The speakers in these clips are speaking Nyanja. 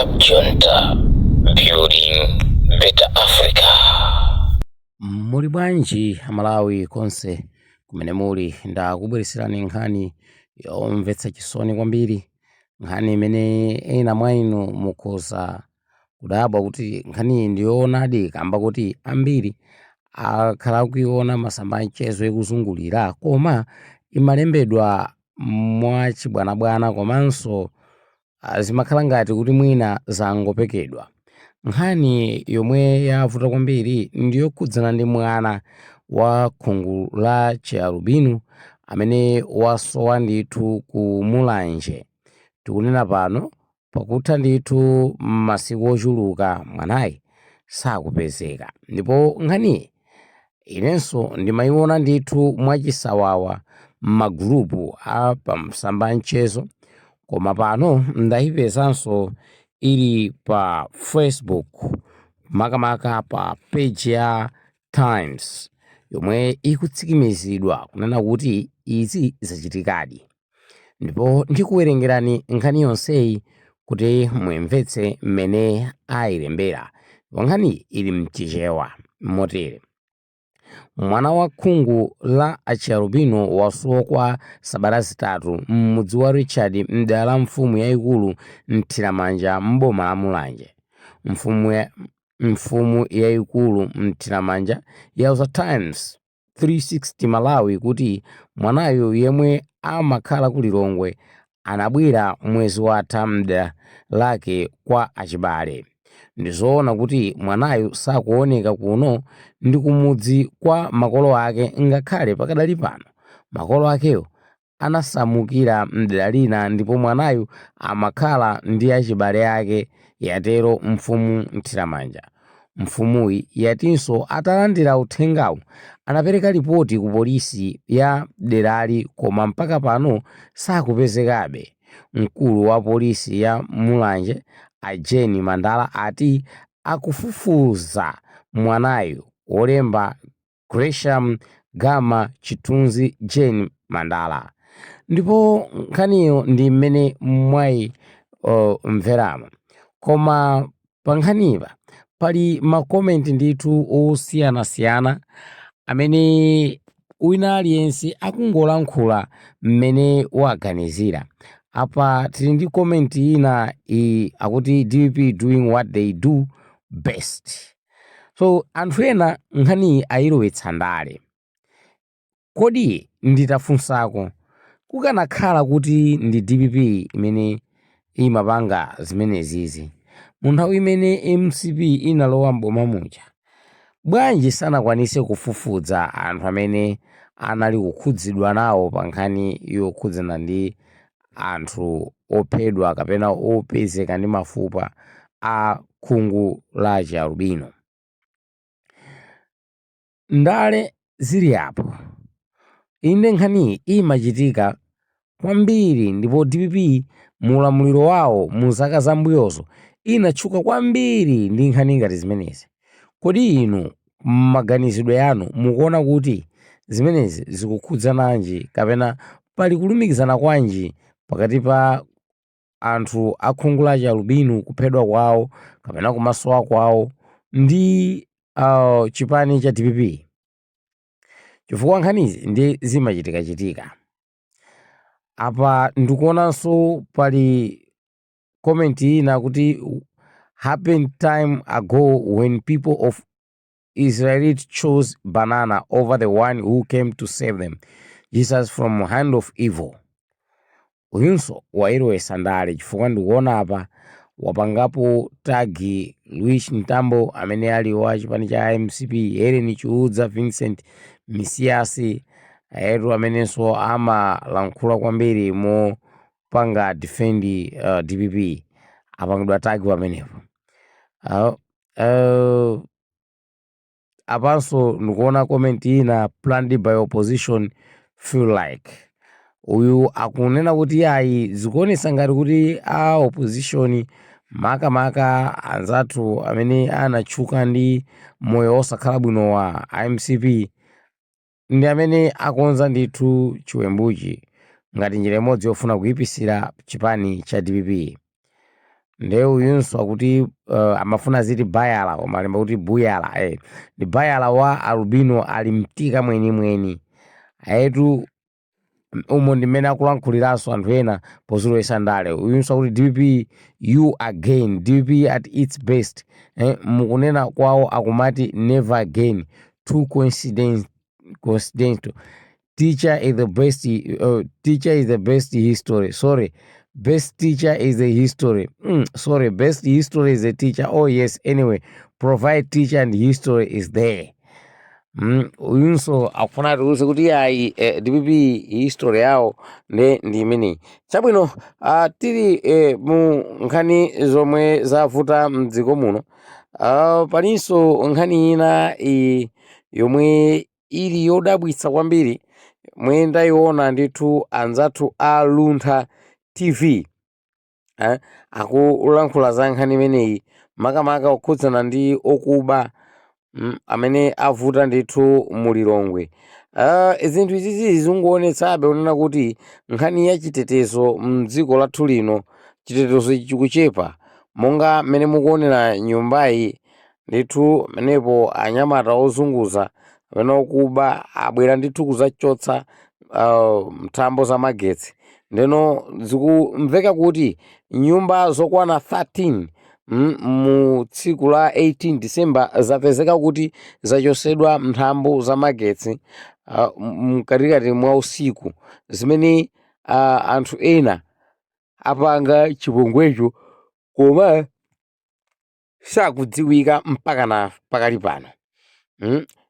Cab Junta, building better Africa. Muli bwanji Amalawi konse kumene muli? Ndakubweretserani nkhani yomvetsa chisoni kwambiri, nkhani imene ena mwa inu mukhoza kudabwa kuti nkhaniyi ndiyoonadi, kamba kuti ambiri akhala akuiona masamba a mchezo ikuzungulira, koma imalembedwa mwachibwanabwana komanso zimakhala ngati kuti mwina zangopekedwa. Nkhani yomwe yavuta kwambiri ndiyokhudzana ndi mwana wa khungu la chialubino amene wasowa ndithu ku Mulanje. Tikunena pano pakutha ndithu masiku ochuluka mwanayi sakupezeka, ndipo nkhaniyi inenso ndimayiona ndithu mwachisawawa m'magulupu a pamasamba a mchezo, koma pano ndayipezanso ili pa Facebook, makamaka pa page ya Times yomwe ikutsimikizidwa kunena kuti izi zachitikadi. Ndipo ndikuwerengerani nkhani yonseyi kuti muyimvetse mmene ayilembera. Ndipo nkhani ili mchichewa motere: Mwana wa khungu la achialubino wasowa kwa sabata 3 m'mudzi wa Richard m'dera la mfumu yayikulu Mthiramanja m'boma la Mulanje. Mfumu yayikulu Mthiramanja yauza Times 360 Malawi kuti mwanayo, yemwe amakhala ku Lilongwe, anabwera mwezi watha m'dera lake kwa achibale. Ndizoona kuti mwanayu sakuoneka kuno ndi kumudzi kwa makolo ake, ngakhale pakadali pano makolo akewo anasamukira mdera lina ndipo mwanayu amakhala ndi achibale ake, yatero mfumu Mthiramanja. Mfumuyi yatinso atalandira uthengawu anapereka ripoti ku polisi ya derali, koma mpaka pano sakupezekabe. Mkulu wa polisi ya Mulanje a Jane Mandala ati akufufuza mwanayu. Wolemba Gresham Gama, chithunzi Jane Mandala. Ndipo nkhaniyo ndi mmene mwayimveramo, koma pa nkhanipa pali ma comment ndithu osiyanasiyana amene wina aliyense akungolankhula mmene waganizira. Apa tili ndi comment ina iyi, akuti DPP doing what they do best. So anthu ena nkhaniyi ayilowetsa ndale. Kodi nditafunsako, kukanakhala kuti ndi DPP imene imapanga zimenezizi mu nthawi imene MCP inalowa m'boma muja, bwanji sanakwanise kufufuza anthu amene anali kukhudzidwa nawo pa nkhani yokhudzana ndi anthu ophedwa kapena opezeka ndi mafupa a khungu la chialubino? Ndale zili apo. Inde, nkhaniyi imachitika kwambiri, ndipo DPP mu ulamuliro wawo mu zaka zambuyozo inatchuka kwambiri ndi nkhani ngati zimenezi. Kodi inu m'maganizidwe yanu mukuona kuti zimenezi zikukhudzananji kapena pali kulumikizana kwanji pakati pa anthu akhungu la chialubino kuphedwa kwawo kapena kumasowa kwawo ndi chipani cha DPP? Chifukwa nkhanizi ndi zimachitikachitika. Apa ndikuonanso pali comment ina kuti happened time ago when people of Israelite chose banana over the one who came to save them, Jesus, from hand of evil. Uyunso wailowetsa ndale, chifukwa ndikuona apa wapangapo tag Louis Mtambo amene ali wa chipani cha MCP, Helen Chiudza, Vincent Misiasi etu, amenenso amalankhula kwambiri mopanga defend DPP, apangidwa tag pamenepo. Apanso ndikuona comment ina, planned by opposition feel like. Uyu akunena kuti ayi, zikuonetsa ngati kuti a opposition, makamaka anzathu amene anatchuka ndi moyo osakhala bwino wa MCP, ndi amene akonza ndithu chiwembuchi ngati njira imodzi yofuna kuyipisira chipani cha DPP. Ndiye uyunso akuti amafuna ziti bayala koma alemba kuti buyala Ndi bayala wa albino ali mtika mwenimweni ayetu. Umo ndi mmene akulankhuliranso anthu ena pozilowetsa ndale. Uyunso akuti DPP you again, DPP at its best, mukunena kwawo akumati never again, too coincidental. Teacher is the best, teacher is the best history, sorry, best teacher is the history, sorry, best history is the teacher. Oh yes, anyway, provide teacher and history is there. Uyunso akufuna atiuze kuti ayi, DPP history yawo nde ndi imeneyi. Chabwino, tili mu nkhani zomwe zavuta mdziko muno, palinso nkhani ina iyi yomwe ili yodabwitsa kwambiri mwe ndayiona ndithu anzathu a Luntha TV akulankhula za nkhani imeneyi, makamaka kukhudzana ndi okuba amene avuta ndithu mu Lilongwe. Zinthu izizi zikuonetsabe kunena kuti nkhani ya chitetezo mdziko lathu lino, chitetezo chikuchepa, monga mmene mukuonera nyumbayi ndithu menepo anyamata ozunguza amene okuba abwera ndithu kuzachotsa nthambo za magetsi. Ndeno zikumveka kuti nyumba zokwana 13 mu tsiku la 18 December zapezeka kuti zachosedwa nthambo za magetsi mkatikati mwa usiku, zimene anthu ena apanga chipongwecho koma sakudziwika mpaka na pakali pano.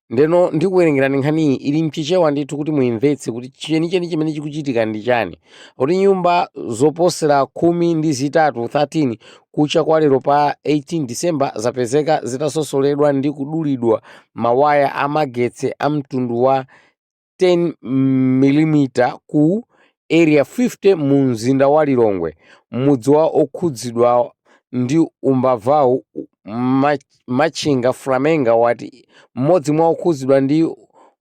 Ndeno ndikuwerengerani nkhaniyi ili mchichewa ndithu kuti muimvetse kuti chenicheni chimene chikuchitika ndi chani. Kuti nyumba zoposera 13, 13, kucha kwa lero pa 18 December zapezeka zitasosoledwa ndi kudulidwa mawaya amagetsi a mtundu wa 10 mm ku Area 50 mu mzinda wa Lilongwe. Mmodzi wa okhudzidwa ndi umbavawu, Machinga Flamenga, wati mmodzi mwa okhudzidwa ndi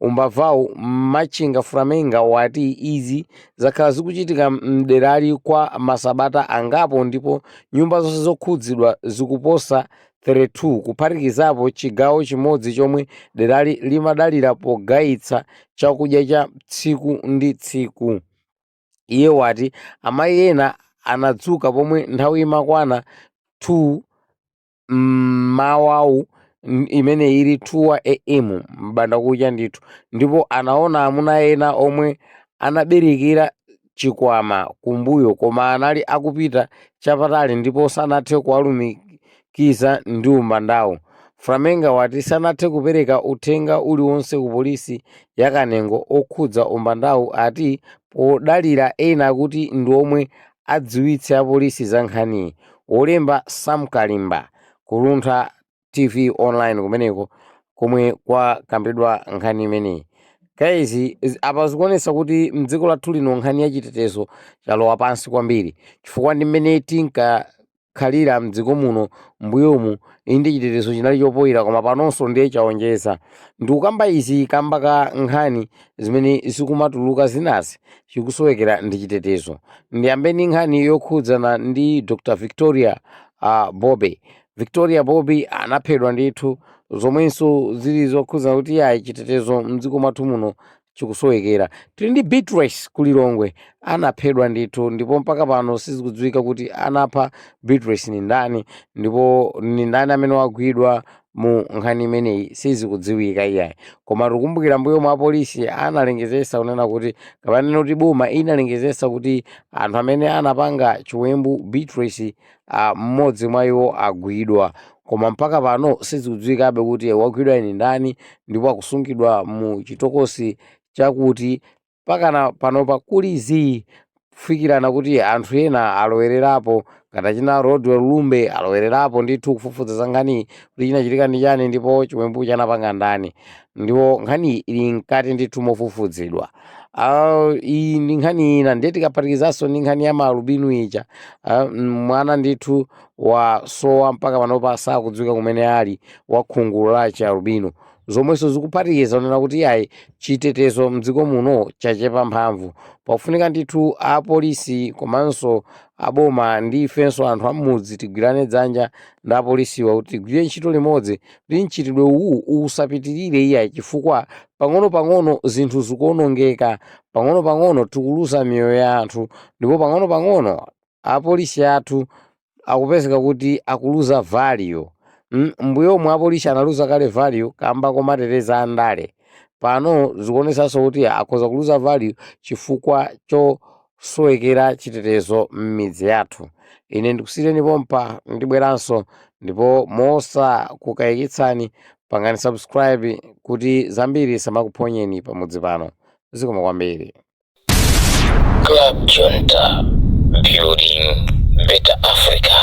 umbavawu, Machinga Flamenga, wati izi zakhala zikuchitika mderali kwa masabata angapo ndipo nyumba zonse zokhudzidwa zikuposa 32, kuphatikizapo chigawo chimodzi chomwe derali limadalira pogayitsa chakudya cha tsiku ndi tsiku. Iye wati amayi ena anadzuka pomwe nthawi imakwana 2 mmawawu, imene ili 2 a.m. m'bandakucha ndithu, ndipo anaona amuna ena omwe anaberekera chikwama kumbuyo koma anali akupita chapatali ndipo sanathe kuwalumikiza ndi umbandawo. Flamenga wati sanathe kupereka uthenga uliwonse ku polisi ya Kanengo okhudza umbandawu, ati podalira ena kuti ndi omwe adziwitse apolisi za nkhaniyi. Wolemba Sam Kalimba ku Luntha TV Online, kumeneko komwe kwakambidwa nkhani imeneyi. Guys, apa zikuonetsa kuti mdziko lathu lino nkhani ya chitetezo chalowa pansi kwambiri, chifukwa ndi mmene tinkakhalira mdziko muno mbuyomu, inde chitetezo chinali chopoyera, koma panonso ndiye chaonjeza. Ndikukamba izi kamba ka nkhani zimene zikumatuluka zinazi, chikusowekera ndi chitetezo. Ndiyambe ndi nkhani yokhudzana ndi Dr Victoria Bobe. Victoria Bobe anaphedwa ndithu, zomwenso zili zokhudzana kuti ayi, chitetezo mdziko mwathu muno chikusowekera. Tili ndi Beatrice ku Lilongwe, anaphedwa ndithu, ndipo mpaka pano sizikudziwika kuti anapha Beatrice ni ndani ndipo ni ndani amene wagwidwa mu nkhani imeneyi, sizikudziwika iyayi. Koma tikukumbukira mbuyo mwa apolisi analengezesa kunena kuti, kapena kuti boma inalengezesa kuti anthu amene anapanga chiwembu Beatrice, mmodzi mwa iwo agwidwa, koma mpaka pano sizikudziwikabe kuti wagwidwa ni ndani ndipo akusungidwa mu chitokosi chakuti. Pakana panopa kuli zii kufikirana kuti anthu ena alowererapo, ngati achina Rodwell Lumbe alowererapo ndithu kufufuza za nkhani kuti chinachitika ndi chani ndipo chiwembu chanapanga ndani, ndipo nkhani ili mkati ndithu mofufuzidwa. Iyi ndi nkhani ina. Ndiye tikaphatikizanso ndi nkhani ya maalubino ija, mwana ndithu wasowa, mpaka panopa sakudziwika kumene ali, wa khungu la chialubino. Zomwenso zikuphatikiza kunena kuti yayi, chitetezo mdziko muno chachepa mphamvu. Pakufunika ndithu apolisi komanso aboma ndi ifenso anthu am'mudzi tigwirane dzanja ndi apolisiwa kuti tigwire ntchito limodzi kuti mchitidwe uwu usapitirire iyayi, chifukwa pang'ono-pang'ono zinthu zikuonongeka, pang'ono-pang'ono tikuluza miyoyo ya anthu, ndipo pang'ono-pang'ono apolisi athu akupezeka kuti akuluza value. M'mbuyomu apolisi analuza kale value kamba komateteza andale. Pano zikuonetsanso kuti akhoza kuluza value chifukwa chosowekera chitetezo m'midzi yathu. Ine ndikusiyireni pompa, ndibweranso, ndipo mosakukayikitsani pangani subscribe kuti zambiri samakuphonyeni pamudzi pano. Zikomo kwambiri. Club Junta, building better Africa.